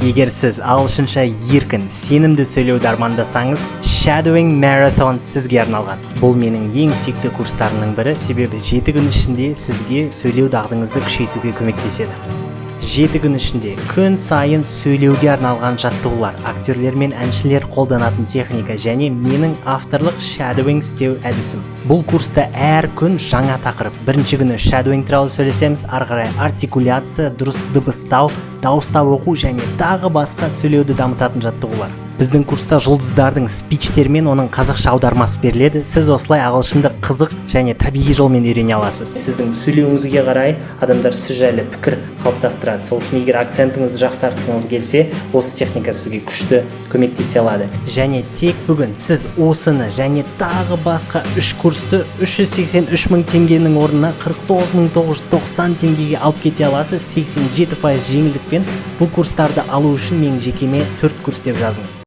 Егер сіз ағылшынша еркін, сенімді сөйлеуді армандасаңыз, Shadowing Marathon сізге арналған. Бұл менің ең сүйікті курстарымның бірі, себебі 7 күн ішінде сізге сөйлеу дағдыңызды күшейтуге көмектеседі. 7 күн ішінде күн сайын сөйлеуге арналған жаттығулар, актерлер мен әншілер қолданатын техника және менің авторлық shadowing істеу әдісім. Бұл курста әр күн жаңа тақырып. Бірінші күні shadowing туралы сөйлесеміз, ары қарай артикуляция, дұрыс дыбыстау, дауыстап оқу және тағы басқа сөйлеуді дамытатын жаттығулар. Біздің курста жұлдыздардың спичтері мен оның қазақша аудармасы беріледі. Сіз осылай ағылшынды қызық және табиғи жолмен үйрене аласыз. Сіздің сөйлеуіңізге қарай адамдар сіз жайлы пікір қалыптастырады. Сол үшін егер акцентіңізді жақсартқыңыз келсе, осы техника сізге күшті көмектесе алады. Және тек бүгін сіз осыны және тағы басқа үш курсты 383 мың теңгенің орнына 49 990 теңгеге алып кете аласыз, 87% жеңілдікпен. Бұл курстарды алу үшін менің жекеме «төрт курс» деп жазыңыз.